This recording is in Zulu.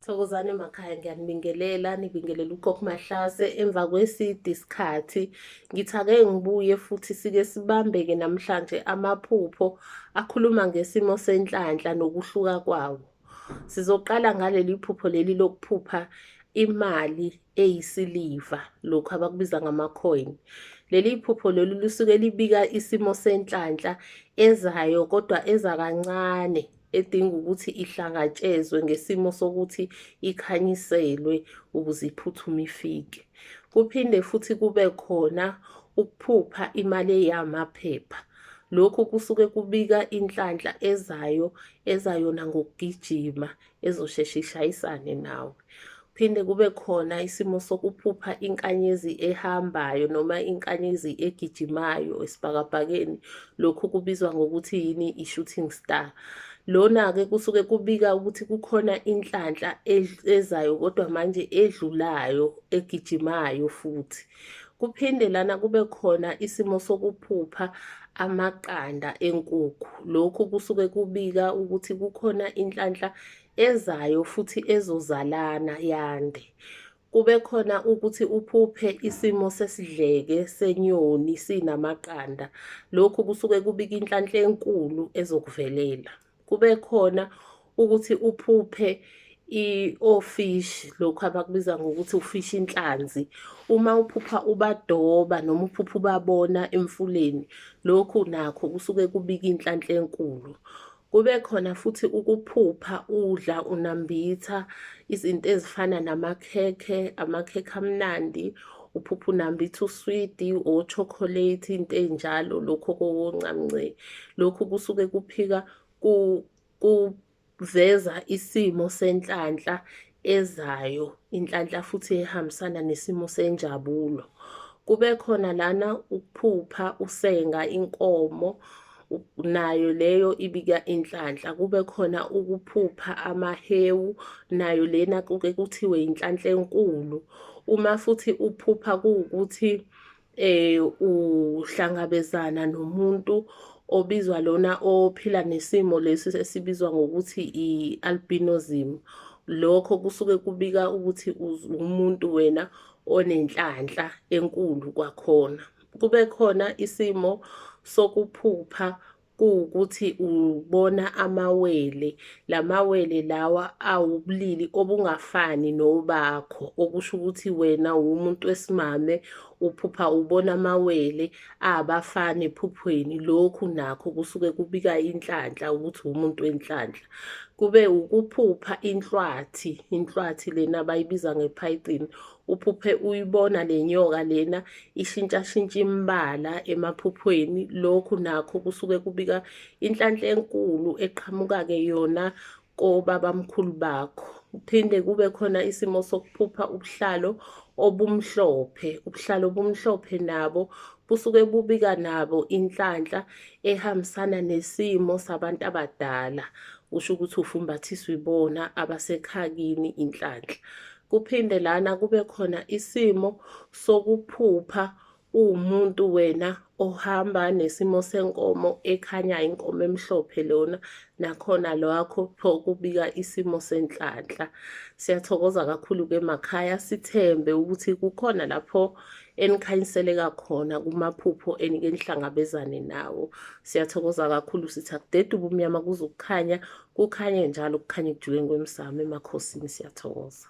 Thokozani emakhaya, ngiyanibingelela, nibingelela uGogo Mahlase emva kweside isikhathi. Ngithi ake ngibuye futhi sike sibambeke namhlanje amaphupho akhuluma ngesimo senhlanhla nokuhluka kwawo. Sizoqala ngaleli phupho leli lokuphupha imali eyisiliva, lokhu abakubiza ngama-coin. Leli phupho lolu lisuke libika isimo senhlanhla ezayo kodwa eza kancane edinga ukuthi ihlangatshezwe ngesimo sokuthi ikhanyiselwe ukuze iphuthume ifike. Kuphinde futhi kube khona ukuphupha imali eyamaphepha. Lokhu kusuke kubika inhlanhla ezayo, eza yona ngokugijima, ezosheshe ishayisane nawe. Kuphinde kube khona isimo sokuphupha inkanyezi ehambayo noma inkanyezi egijimayo esibhakabhakeni. Lokhu kubizwa ngokuthi yini? I-shooting star. Lona-ke kusuke kubika ukuthi kukhona inhlanhla ezayo kodwa manje edlulayo, egijimayo futhi. Kuphinde lana kube khona isimo sokuphupha amaqanda enkukhu. Lokhu kusuke kubika ukuthi kukhona inhlanhla ezayo futhi ezozalana yande. Kube khona ukuthi uphuphe isimo sesidleke senyoni sinamaqanda. Lokhu kusuke kubika inhlanhla enkulu ezokuvelela. Kube khona ukuthi uphuphe ofish, lokhu abakubiza ngokuthi ufish inhlanzi. Uma uphupha ubadoba noma uphupha ubabona emfuleni, lokhu nakho kusuke kubika inhlanhla enkulu. Kube khona futhi ukuphupha udla unambitha izinto ezifana namakhekhe, amakhekhe amnandi, uphupha unambitha uswidi, o-chocolate, into ey'njalo, lokhu okoncamnce. Lokhu kusuke kuphika kuveza isimo senhlanhla ezayo, inhlanhla futhi ehambisana nesimo senjabulo. Kube khona lana ukuphupha usenga inkomo, nayo leyo ibika inhlanhla. Kube khona ukuphupha amahewu, nayo lena kuke kuthiwe inhlanhla enkulu. Uma futhi uphupha kuwukuthi uhlangabezana nomuntu obizwa lona ophila nesimo lesi esibizwa ngokuthi i-albinism, lokho kusuke kubika ukuthi umuntu wena onenhlanhla enkulu kwakhona. Kube khona isimo sokuphupha kuwukuthi ubona amawele, la mawele lawa awubulili obungafani nobakho, okusho ukuthi wena uwumuntu wesimame uphupha ubona amawele abafana ephuphweni. Lokhu nakho kusuke kubika inhlanhla ukuthi uwumuntu wenhlanhla. Kube ukuphupha inhlwathi, inhlwathi lena abayibiza nge-python, uphuphe uyibona le nyoka lena ishintshashintsha imibala emaphuphweni. Lokhu nakho kusuke kubika inhlanhla enkulu eqhamuka-ke yona kobabamkhulu bakho. Kuphinde kube khona isimo sokuphupha ubuhlalo obumhlophe. Ubuhlalo obumhlophe nabo busuke bubika nabo inhlanhla ehambisana nesimo sabantu abadala. Kusho ukuthi ufumbathiswa ibona abasekhakini inhlanhla. Kuphinde lana kube khona isimo sokuphupha uwumuntu wena ohamba nesimo senkomo ekhanyayo, inkomo emhlophe lona, nakhona lwakho pho kubika isimo senhlanhla. Siyathokoza kakhulu-ke emakhaya, sithembe ukuthi kukhona lapho enikhanyiseleka khona kumaphupho enike nihlangabezane nawo. Siyathokoza kakhulu, sithi akudede ubumnyama kuze ukukhanya, kukhanye njalo kukhanye ekujuleni kwemsamo emakhosini. Siyathokoza.